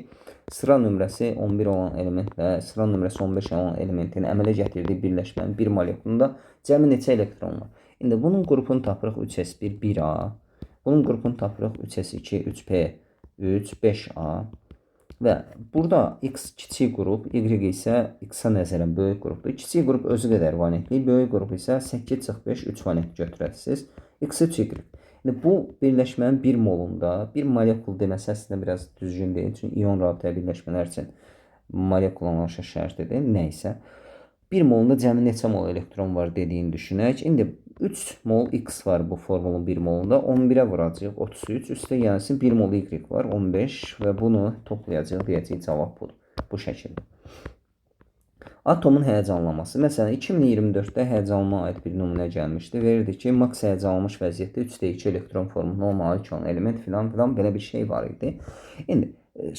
sıra nömrəsi 11 olan elementlə sıra nömrəsi 15 olan elementin əmələ gətirdiyi birləşmənin bir molekulunda cəmi neçə elektron var? İndi bunun qrupunu tapırıq 3S1, 1A. Bunun qrupunu tapırıq 3S2, 3P, 3, 5A. Və burada X kiçik qrup, Y isə X-a nəzərən böyük qrupdur. Kiçik qrup özü qədər valentli, böyük qrup isə 8 çıx 5, 3 valent götürəsiniz. X3, Y. İndi bu birləşmənin bir molunda, bir molekul deməsi əslində biraz düzgün deyil. Çünki ion rabitəli birləşmələr üçün molekul anlayışa şərtidir. Nəysə. Bir molunda cəmi neçə mol elektron var dediyini düşünək. İndi 3 mol X var bu formulun 1 molunda. 11-ə vuracağıq 33. Üstə gəlsin 1 mol Y var 15 və bunu toplayacağıq, deyəcəyik cavab budur. Bu şəkildə. Atomun həyəcanlaması. Məsələn, 2024-də həyəcanlama aid bir nümunə gəlmişdi. Verirdi ki, maks həyəcanlanmış vəziyyətdə 3D2 elektron formuluna malik olan element filan filan belə bir şey var idi. İndi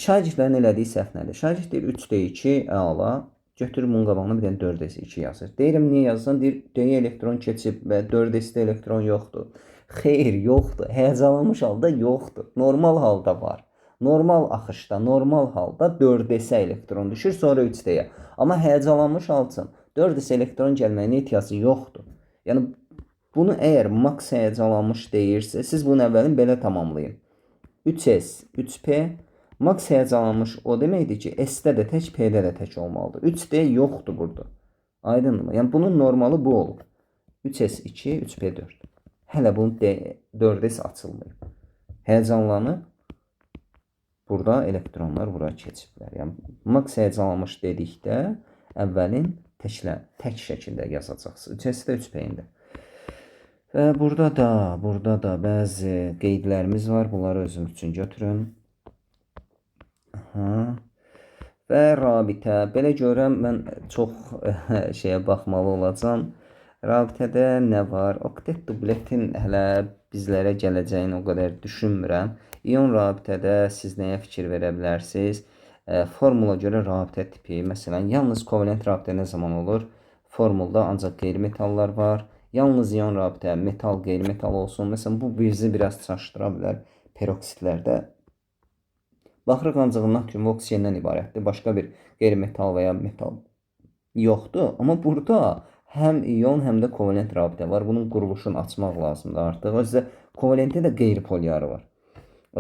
şagirdlərin elədiyi səhv nədir? Şagird deyir 3D2 əla. Götürür bunun qabağına bir dənə 4S2 yazır. Deyirəm niyə yazırsan? Deyir D-yə elektron keçib və 4S-də elektron yoxdur. Xeyr, yoxdur. Həyəcanlanmış halda yoxdur. Normal halda var. Normal axışda, normal halda 4S elektron düşür, sonra 3D-yə. Amma həyəcanlanmış hal üçün 4S elektron gəlməyinə ehtiyacı yoxdur. Yəni bunu əgər maks həyəcanlanmış deyirsə, siz bunu əvvəlin belə tamamlayın. 3S, 3P. Maks həyəcanlanmış o deməkdir ki, S-də də tək, P-də də tək olmalıdır. 3D yoxdur burada. Aydındırmı? Yəni bunun normalı bu olub. 3S2, 3P4. Hələ bunun 4S açılmayıb. Həyəcanlanıb burada elektronlar bura keçiblər. Yəni maks həyəcanlanmış dedikdə əvvəlin tək şəkildə yazacaqsınız. 3S-də 3P-ində. Və burada da bəzi qeydlərimiz var. Bunları özünüz üçün götürün. Aha. Və rabitə. Belə görürəm mən çox şeyə baxmalı olacağam. Rabitədə nə var? Oktet dubletin hələ bizlərə gələcəyini o qədər düşünmürəm. İon rabitədə siz nəyə fikir verə bilərsiniz? Formula görə rabitə tipi. Məsələn, yalnız kovalent rabitə nə zaman olur? Formulda ancaq qeyri-metallar var. Yalnız ion rabitə metal, qeyri-metal olsun. Məsələn, bu bizi biraz çaşdıra bilər peroksидlərdə. Baxırıq ancaq natrium və oksigendən ibarətdir. Başqa bir qeyri-metal və ya metal yoxdur. Amma burada həm ion, həm də kovalent rabitə var. Bunun quruluşunu açmaq lazımdır artıq. Özü də kovalentdə də qeyri-polyarı var.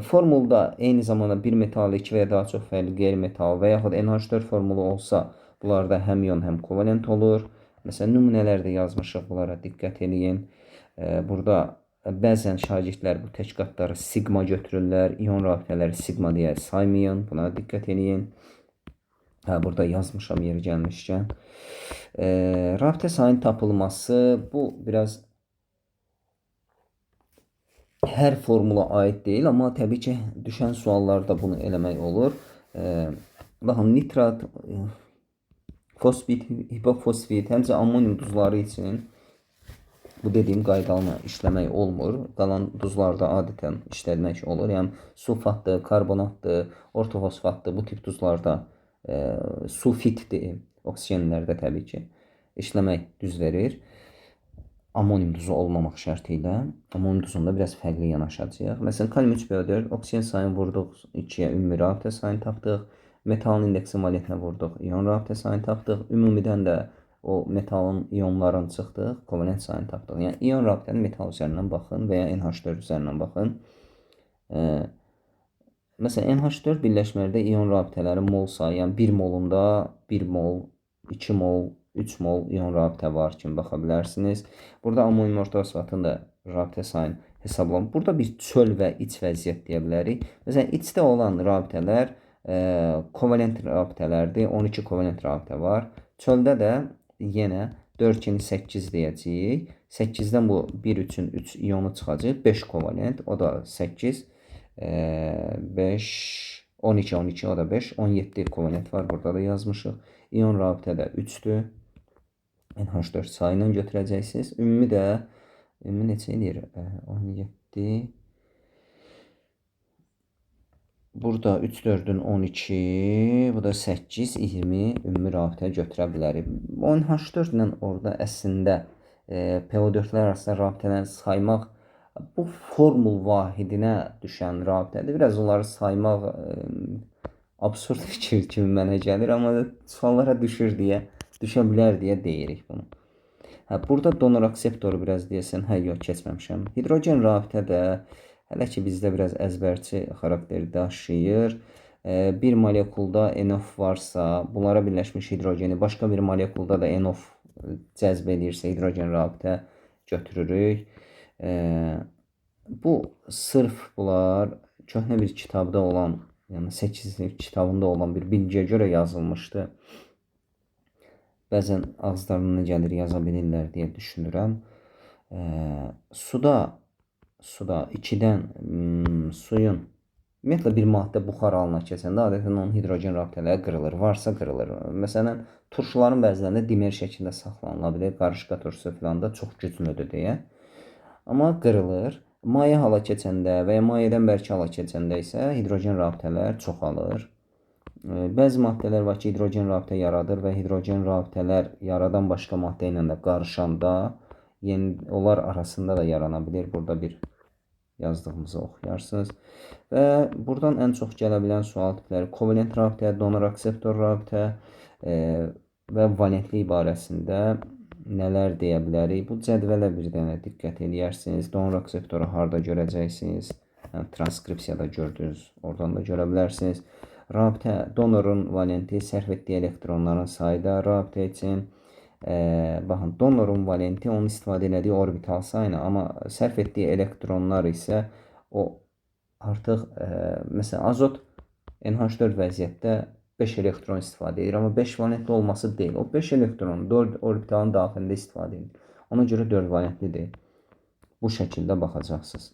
Formulda eyni zamanda bir metal, iki və ya daha çox fərqli qeyri-metal və yaxud NH4 formulu olsa, bunlarda həm ion, həm kovalent olur. Məsələn, nümunələr də yazmışıq, bunlara diqqət eləyin. Burada Bəzən şagirdlər bu tək qatları siqma götürürlər. İyon rabitələri siqma deyə saymayın. Buna diqqət eləyin. Hə, burada yazmışam yeri gəlmişkən. Rabitə sayının tapılması bu biraz hər formula aid deyil, amma təbii ki, düşən suallarda bunu eləmək olur. Baxın, nitrat, fosfit, hipofosfit, həmçinin ammonium duzları üçün bu dediyim qaydanı işləmək olmur. Qalan duzlarda adətən işlətmək olur. Yəni sulfatdır, karbonatdır, ortofosfatdır. Bu tip duzlarda sulfitdir, oksigenlərdə təbii ki, işləmək düz verir. Ammonium duzu olmamaq şərti ilə. Ammonium duzunda biraz fərqli yanaşacağıq. Məsələn, kalium 3PO4, oksigen sayını vurduq 2-yə, ümumi rabitə sayını tapdıq. Metalın indeksin valentinə vurduq, iyon rabitə sayını tapdıq. Ümumidən də o metalın iyonlarını çıxdıq, kovalent sayını tapdıq. Yəni iyon rabitənin metal üzərindən baxın və ya NH4 üzərindən baxın. Məsələn, NH4 birləşmələrdə iyon rabitələri mol sayı, yəni 1 molunda 1 mol, 2 mol, 3 mol iyon rabitə var kimi baxa bilərsiniz. Burada ammonium ortofosfatın da rabitə sayını hesablam. Burada bir çöl və iç vəziyyət deyə bilərik. Məsələn, içdə olan rabitələr kovalent rabitələrdir. 12 kovalent rabitə var. Çöldə də yenə 4 2-ni 8 deyəcəyik. 8-dən bu 1 üçün 3 iyonu çıxacaq. 5 kovalent, o da 8, 5, 12, 12, o da 5, 17 kovalent var. Burada da yazmışıq. İyon rabitə də 3-dür. NH4 sayı ilə götürəcəksiniz. Ümumi də, ümumi neçə eləyir? 17. Burada 3, 4-ün 12, bu da 8, 20 ümumi rabitə götürə bilərik. NH4 ilə orada əslində PO4-lər arasında rabitələri saymaq bu formul vahidinə düşən rabitədir. Biraz onları saymaq absurd fikir kimi mənə gəlir, amma suallara düşür deyə, düşə bilər deyə deyirik bunu. Hə, burada donor akseptoru biraz deyəsən, hə, yox, keçməmişəm. Hidrogen rabitə də hələ ki bizdə biraz əzbərçi xarakteri daşıyır. Bir molekulda NO varsa, bunlara birləşmiş hidrogeni başqa bir molekulda da NO cəzb eləyirsə, hidrogen rabitə götürürük. Bu sırf bunlar köhnə bir kitabda olan, yəni 8 sinif kitabında olan bir bilgiyə görə yazılmışdı. Bəzən ağızlarına gəlir, yaza bilirlər deyə düşünürəm. Suda 2-dən suyun ümumiyyətlə bir maddə buxar halına keçəndə adətən onun hidrogen rabitələri qırılır. Varsa qırılır. Məsələn, turşuların bəzilərində dimer şəklində saxlanıla bilir. Qarışqa turşusu filan da çox güclüdür deyə. Amma qırılır. Maye hala keçəndə və ya mayedən bərk hala keçəndə isə hidrogen rabitələr çoxalır. Bəzi maddələr var ki, hidrogen rabitə yaradır və hidrogen rabitələr yaradan başqa maddə ilə də qarışanda yeni, onlar arasında da yarana bilir. Burada bir yazdığımızı oxuyarsınız. Və buradan ən çox gələ bilən sual tipləri kovalent rabitə, donor akseptor rabitə və valentlik barəsində nələr deyə bilərik? Bu cədvələ bir dənə diqqət eləyərsiniz. Donor akseptoru harda görəcəksiniz? Yəni, transkripsiyada gördünüz, oradan da görə bilərsiniz. Rabitə, donorun valenti sərf etdiyi elektronların sayı da rabitə üçün. Baxın, donorun valenti onun istifadə elədiyi orbital sayını, amma sərf etdiyi elektronlar isə o artıq məsələn azot NH4 vəziyyətdə 5 elektron istifadə edir, amma 5 valentli olması deyil. O 5 elektronu 4 orbitalın daxilində istifadə edir. Ona görə 4 valentli deyil. Bu şəkildə baxacaqsınız.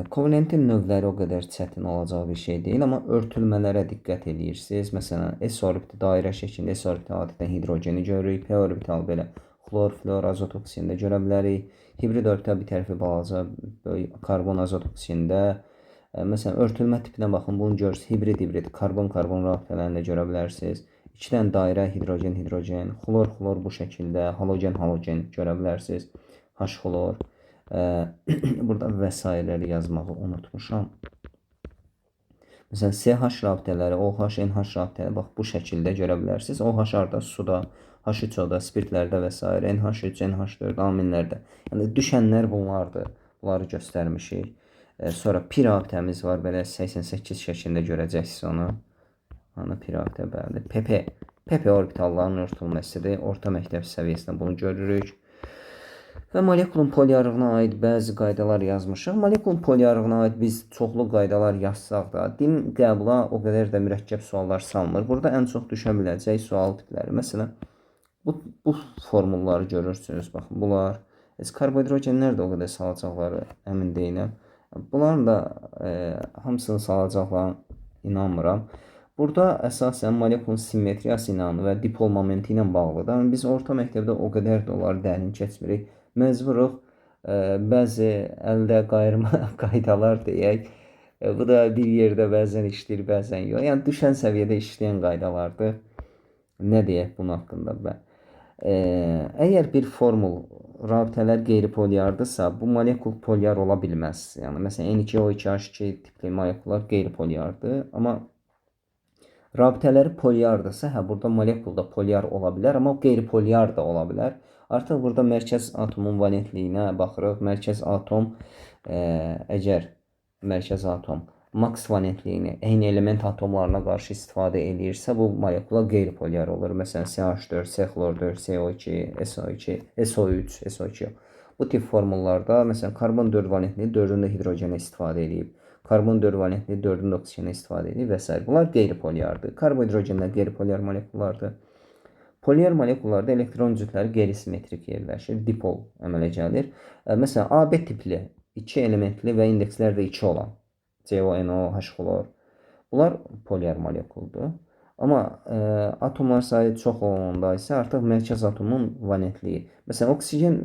Kovalentin növləri o qədər çətin olacaq bir şey deyil, amma örtülmələrə diqqət eləyirsiniz. Məsələn, S orbiti dairə şəklində S orbiti adətən hidrogeni görürük, P orbital belə xlor, flor, azot oksində görə bilərik. Hibrid orbital bir tərəfi balaca, böyük karbon, azot oksində. Məsələn, örtülmə tipinə baxın, bunu görürsünüz. Hibrid-hibrid, karbon-karbon rabitələrini də görə bilərsiniz. İki dənə dairə hidrogen, hidrogen, xlor, xlor bu şəkildə, halogen, halogen görə bilərsiniz. H xlor. Burada və sairələri yazmağı unutmuşam. Məsələn, CH rabitələri, OH, NH rabitələri bax bu şəkildə görə bilərsiniz. OH harda? Suda, H3O-da, spirtlərdə və s. NH3, NH4, aminlərdə. Yəni düşənlər bunlardır. Bunları göstərmişik. Sonra pi rabitəmiz var. Belə 88 şəklində görəcəksiniz onu. Ana pi rabitə bəli. PP. PP orbitallarının örtülməsidir. Orta məktəb səviyyəsində bunu görürük. Və molekulun polyarlığına aid bəzi qaydalar yazmışıq. Molekulun polyarlığına aid biz çoxlu qaydalar yazsaq da, dim qəbula o qədər də mürəkkəb suallar salmır. Burada ən çox düşə biləcək sual tipləri. Məsələn, bu formulları görürsünüz. Baxın, bunlar. Heç karbohidrogenlər də o qədər salacaqları əmin deyiləm. Bunların da hamısını salacaqlarına inanmıram. Burada əsasən molekulun simmetriyası ilə və dipol momenti ilə bağlıdır. Amma biz orta məktəbdə o qədər də onları dərin keçmirik. Məcburuq bəzi əldə qayırma qaydalar deyək. Bu da bir yerdə bəzən işləyir, bəzən yox. Yəni düşən səviyyədə işləyən qaydalardır. Nə deyək bunun haqqında mən? Əgər bir formul rabitələr qeyri-polyardısa, bu molekul polyar ola bilməz. Yəni məsələn N2O2H2 tipli molekullar qeyri-polyardır, amma rabitələri polyardısa, hə burada molekul da polyar ola bilər, amma qeyri-polyar da ola bilər. Artıq burada mərkəz atomun valentliyinə baxırıq. Mərkəz atom əgər mərkəz atom maks valentliyini eyni element atomlarına qarşı istifadə eləyirsə, bu molekula qeyri-polyar olur. Məsələn, CH4, C-xlor 4, CO2, SO2, SO3, SO2. Bu tip formullarda məsələn karbon 4 valentliyi 4-ün də hidrogenə istifadə eləyib. Karbon 4 valentliyi 4-ün də oksigenə istifadə edib və s. Bunlar qeyri-polyardır. Karbohidrogenlər qeyri-polyar molekullardır. Polyar molekullarda elektron cütləri qeyri-simmetrik yerləşir, dipol əmələ gəlir. Məsələn, AB tipli 2 elementli və indekslər də 2 olan CO, NO, H xlor. Bunlar polyar molekuldur. Amma atomlar sayı çox olanda isə artıq mərkəz atomun valentliyi. Məsələn, oksigen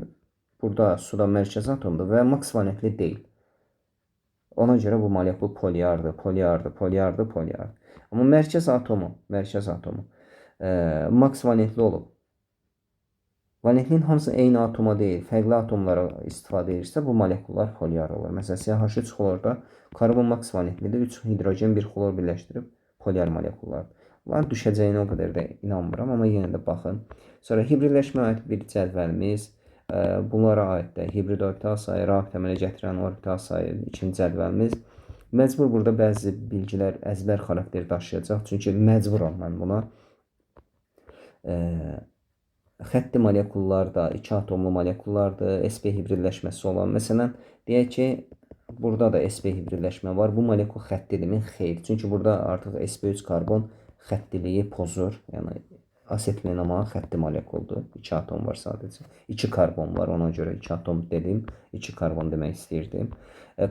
burada suda mərkəz atomdur və maks valentli deyil. Ona görə bu molekul polyardır, polyardır, polyardır, polyardır. Amma mərkəz atomu maks valentli olub. Valentliyin hamısı eyni atoma deyil, fərqli atomlara istifadə edirsə, bu molekullar polyar olur. Məsələn, CH3 xlorda karbon maks valentlidir, 3 hidrogen, 1 xlor birləşdirib polyar molekullardır. Bunların düşəcəyinə o qədər də inanmıram, amma yenə də baxın. Sonra hibridləşməyə aid bir cədvəlimiz, bunlara aid də hibrid orbital sayı, rabitə əmələ gətirən orbital sayı ikinci cədvəlimiz. Məcbur burada bəzi bilgilər əzbər xarakter daşıyacaq, çünki məcburam mən buna. Xətti molekullarda, iki atomlu molekullardır, sp hibridləşməsi olan. Məsələn, deyək ki, burada da sp hibridləşmə var. Bu molekul xəttidirmi? Xeyr. Çünki burada artıq sp3 karbon xəttiliyi pozur. Yəni asetilen amma xətti molekuldur. 2 atom var sadəcə. 2 karbon var. Ona görə 2 atom dedim. 2 karbon demək istəyirdim.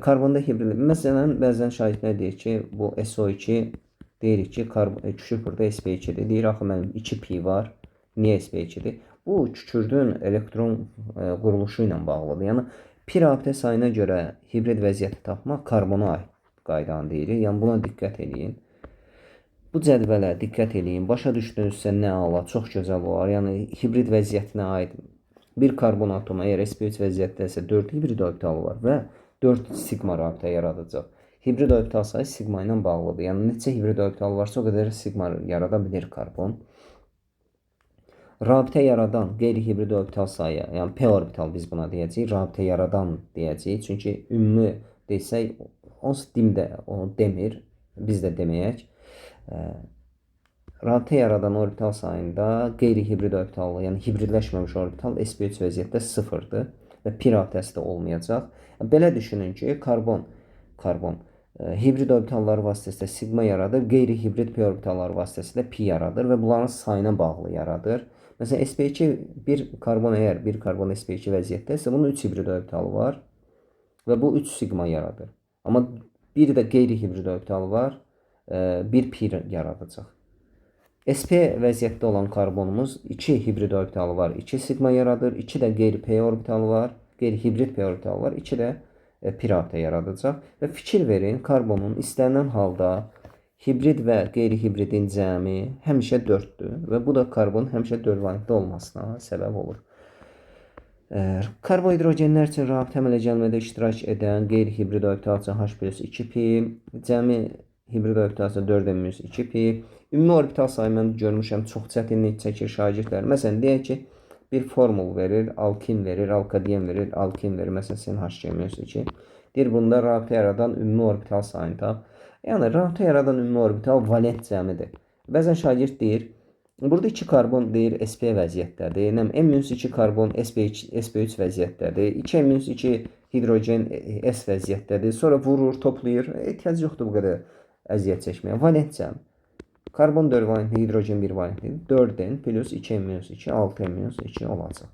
Karbonda hibrid. Məsələn, bəzən şagirdlər deyir ki, bu SO2 deyirik ki, kükürt burada sp2-dir. Deyir, axı mənim 2 pi var. Niyə sp2-dir? Bu kükürdün elektron quruluşu ilə bağlıdır. Yəni pi rabitə sayına görə hibrid vəziyyəti tapmaq karbona aid qaydanı deyirik. Yəni buna diqqət eləyin. Bu cədvələ diqqət eləyin. Başa düşdünüzsə nə əla, çox gözəl olar. Yəni hibrid vəziyyətinə aid bir karbon atomu əgər sp3 vəziyyətdəsə 4 hibrid orbitalı var və 4 sigma rabitə yaradacaq. Hibrid orbital sayı sigma ilə bağlıdır. Yəni neçə hibrid orbital varsa o qədər sigma yarada bilir karbon. Rabitə yaradan qeyri-hibrid orbital sayı, yəni p orbital biz buna deyəcəyik, rabitə yaradan deyəcəyik. Çünki ümumi desək, onsuz dim də onu demir, biz də deməyək. Rabitə yaradan orbital sayında qeyri-hibrid orbital, yəni hibridləşməmiş orbital sp3 vəziyyətdə 0-dır və pi rabitəsi də olmayacaq. Belə düşünün ki, karbon hibrid orbitalları vasitəsilə sigma yaradır, qeyri-hibrid p orbitalları vasitəsilə pi yaradır və bunların sayına bağlı yaradır. Məsələn, sp2 bir karbon əgər bir karbon sp2 vəziyyətdəsə, bunun 3 hibrid orbitalı var və bu 3 sigma yaradır. Amma bir də qeyri-hibrid orbitalı var, 1 pi yaradacaq. sp vəziyyətdə olan karbonumuz 2 hibrid orbitalı var, 2 sigma yaradır, 2 də qeyri-p orbitalı var, qeyri-hibrid p orbitalı var, 2 də pi rabitə yaradacaq. Və fikir verin, karbonun istənilən halda hibrid və qeyri-hibridin cəmi həmişə 4-dür və bu da karbonun həmişə 4 valentli olmasına səbəb olur. Karbohidrogenlər üçün rabitə əmələ gəlmədə iştirak edən qeyri-hibrid orbital üçün H plus 2 pi, cəmi hibrid orbital üçün 4 minus 2 pi. Ümumi orbital sayı mən görmüşəm, çox çətinlik çəkir şagirdlər. Məsələn, deyək ki, bir formul verir, alkin verir, alkadien verir, alkin verir. Məsələn, CH minus 2. Deyir, bunda rabitə yaradan ümumi orbital sayını tap. Yəni, rabitə yaradan ümumi orbital valent cəmidir. Bəzən şagird deyir, Burada 2 karbon deyir sp vəziyyətdədir. M-2 karbon sp2, sp3 vəziyyətdədir. 2M-2 hidrogen S vəziyyətdədir. Sonra vurur, toplayır. Ehtiyac yoxdur bu qədər əziyyət çəkməyə. Valent cəm. Karbon 4 valentli, hidrogen 1 valentli. 4N plus 2M-2, 6M-2 olacaq.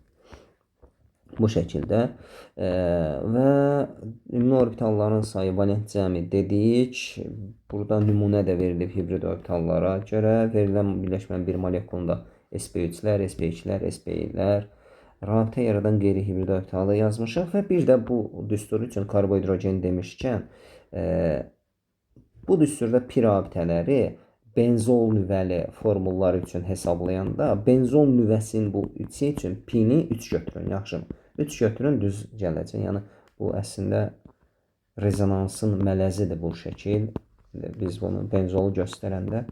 Bu şəkildə və ümumi orbitalların sayı valent cəmi dedik. Burada nümunə də verilib hibrid orbitallara görə. Verilən birləşmənin bir molekulunda sp3-lər, sp2-lər, sp-lər rabitə yaradan qeyri-hibrid orbitalı yazmışıq və bir də bu düstur üçün karbohidrogen demişkən, bu düsturda pi rabitələri benzol nüvəli formulları üçün hesablayanda benzol nüvəsinin bu üçü üçün pi-ni 3 götürün, yaxşımı? 3 götürün, düz gələcək. Yəni bu əslində rezonansın mələzidir bu şəkil. Biz bunu benzolu göstərəndə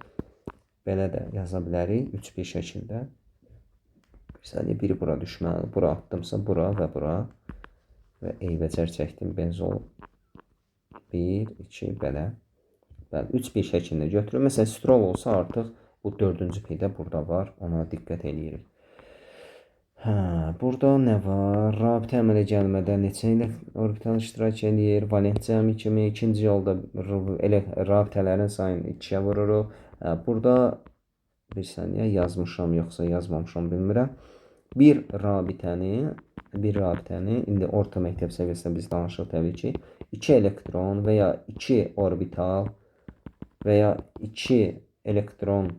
belə də yaza bilərik 3 bir şəkildə. Bir saniyə, biri bura düşməli. Bura atdımsa bura və bura və eybəcər çəkdim benzol. 1, 2 belə. Bəli, 3 bir şəklində götürün. Məsələn, strol olsa artıq bu 4-cü pi də burada var. Ona diqqət eləyirik. Hə, burada nə var? Rabitə əmələ gəlmədə neçə orbital iştirak eləyir? Valent cəmi kimi ikinci yolda elə rabitələrin sayını 2-yə vururuq. Hə, burada bir saniyə yazmışam yoxsa yazmamışam bilmirəm. Bir rabitəni indi orta məktəb səviyyəsində biz danışırıq təbii ki, 2 elektron və ya 2 orbital və ya 2 elektron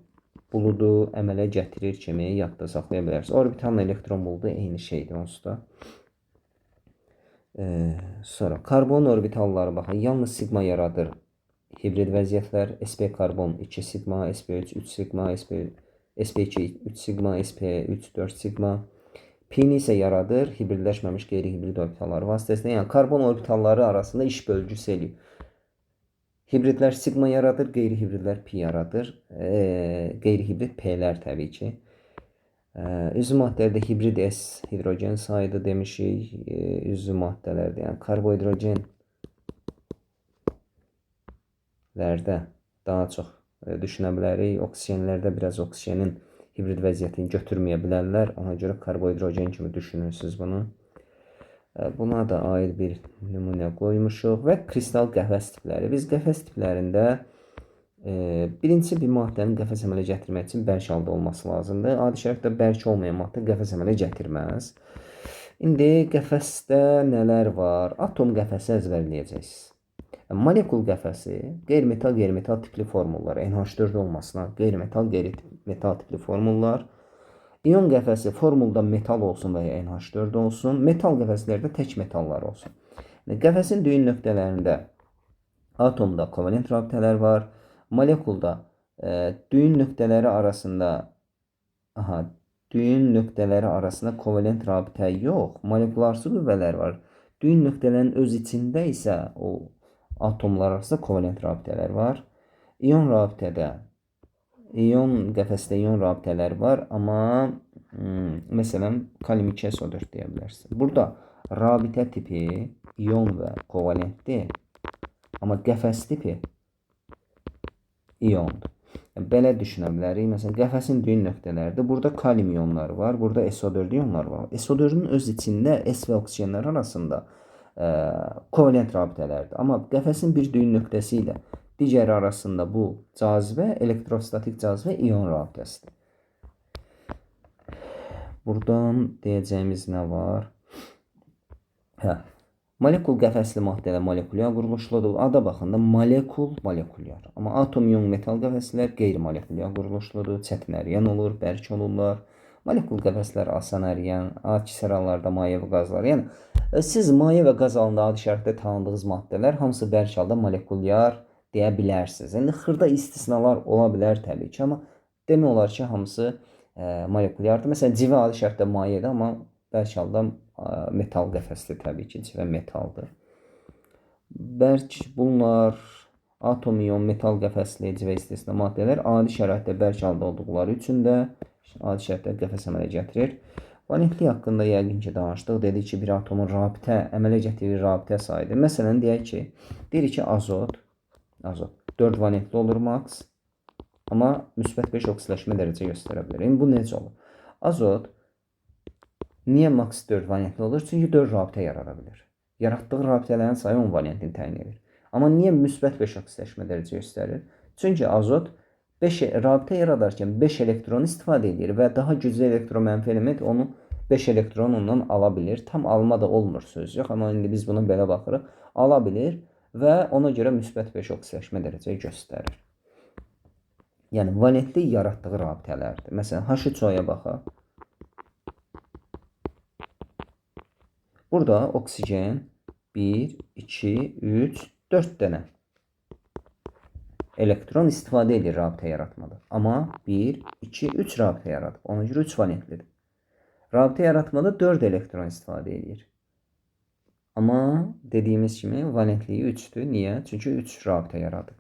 buludu əmələ gətirir kimi yadda saxlaya bilərsiniz. Orbitalla elektron buludu eyni şeydir onsuz da. Sonra karbon orbitalları baxın, yalnız siqma yaradır. Hibrid vəziyyətlər sp karbon 2 siqma, sp3 3 siqma, sp2 3 siqma, sp3 4 siqma. P-ni isə yaradır hibridləşməmiş qeyri-hibrid orbitalları vasitəsilə. Yəni karbon orbitalları arasında iş bölgüsü eləyir. Hibridlər siqma yaradır, qeyri-hibridlər pi yaradır. Qeyri-hibrid P-lər təbii ki. Üzvü maddələrdə hibrid S hidrogen sayıdır demişik. Üzvü maddələrdə, yəni karbohidrogenlərdə daha çox düşünə bilərik. Oksigenlərdə biraz oksigenin hibrid vəziyyətini götürməyə bilərlər. Ona görə karbohidrogen kimi düşünürsünüz bunu. Buna da aid bir nümunə qoymuşuq və kristal qəfəs tipləri. Biz qəfəs tiplərində birincisi bir maddənin qəfəs əmələ gətirmək üçün bərk halda olması lazımdır. Adi şəraitdə bərk olmayan maddə qəfəs əmələ gətirməz. İndi qəfəsdə nələr var? Atom qəfəsi əzbərləyəcəksiniz. Molekul qəfəsi qeyri-metal, qeyri-metal tipli formullar, NH4 olmasına qeyri-metal, qeyri-metal tipli formullar. İyon qəfəsi formulda metal olsun və ya NH4 olsun. Metal qəfəslərdə tək metallar olsun. Qəfəsin düyün nöqtələrində atomda kovalent rabitələr var. Molekulda düyün nöqtələri arasında düyün nöqtələri arasında kovalent rabitə yox, molekularsı qüvvələr var. Düyün nöqtələrinin öz içində isə o atomlar arasında kovalent rabitələr var. İyon rabitədə İyon qəfəsdə iyon rabitələr var, amma məsələn kalium 2SO4 deyə bilərsiniz. Burada rabitə tipi iyon və kovalentdir, amma qəfəs tipi iyondur. Yəni, belə düşünə bilərik. Məsələn, qəfəsin düyün nöqtələridir. Burada kalium iyonları var, burada SO4 iyonları var. SO4-ün öz içində S və oksigenlər arasında kovalent rabitələrdir. Amma qəfəsin bir düyün nöqtəsi ilə digəri arasında bu cazibə, elektrostatik cazibə iyon rabitəsidir. Buradan deyəcəyimiz nə var? Hə. Molekul qəfəsli maddələr molekulyar quruluşludur. Ada baxanda molekul molekulyar. Amma atom, ion, metal qəfəslər qeyri-molekulyar quruluşludur. Çətin əriyən olur, bərk olurlar. Molekul qəfəslər asan əriyən, akisər hallarda maye və qazlar. Yəni siz maye və qaz halında adi şəraitdə tanıdığınız maddələr hamısı bərk halda molekulyar deyə bilərsiniz. İndi xırda istisnalar ola bilər təbii ki, amma demək olar ki, hamısı molekulyardır. Məsələn, civə adi şəraitdə mayedir, amma bərk halda metal qəfəsdir təbii ki, civə metaldır. Bərk bunlar atom, ion, metal qəfəsli civə istisna maddələr adi şəraitdə bərk halda olduqları üçün də adi şəraitdə qəfəs əmələ gətirir. Valentlik haqqında yəqin ki danışdıq. Dedik ki, bir atomun rabitə əmələ gətirdiyi rabitə sayıdır. Məsələn, deyək ki, deyirik ki, azot 4 valentli olur maks. Amma müsbət 5 oksidaşma dərəcə göstərə bilər. İndi bu necə olur? Azot niyə maks 4 valentli olur? Çünki 4 rabitə yarada bilir. Yaratdığı rabitələrin sayı 10 valentini təyin edir. Amma niyə müsbət 5 oksidaşma dərəcə göstərir? Çünki azot 5 rabitə yaradarkən 5 elektron istifadə edir və daha güclü elektromənfi element onu 5 elektron ondan ala bilir. Tam alma da olmur, söz yox, amma indi biz buna belə baxırıq. Ala bilir və ona görə müsbət 5 oksidaşma dərəcə göstərir. Yəni valentlik yaratdığı rabitələrdir. Məsələn, H3O-ya baxaq. Burada oksigen 1, 2, 3, 4 dənə elektron istifadə edir rabitə yaratmada. Amma 1, 2, 3 rabitə yaradıb. Ona görə 3 valentlidir. Rabitə yaratmada 4 elektron istifadə edir. Amma dediyimiz kimi valentliyi 3-dür. Niyə? Çünki 3 rabitə yaradıb.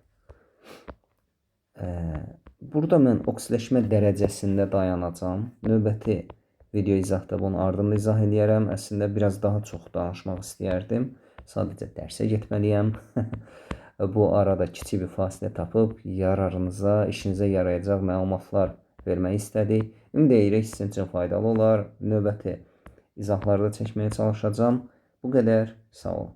Burada mən oksidaşma dərəcəsində dayanacağam. Növbəti video izahda bunu ardında izah eləyərəm. Əslində biraz daha çox danışmaq istəyərdim. Sadəcə dərsə getməliyəm. Bu arada kiçik bir fasilə tapıb yararınıza, işinizə yarayacaq məlumatlar vermək istədik. Ümid edirik sizin üçün faydalı olar. Növbəti izahlarda çəkməyə çalışacağam. Bu qədər. Sağ olun.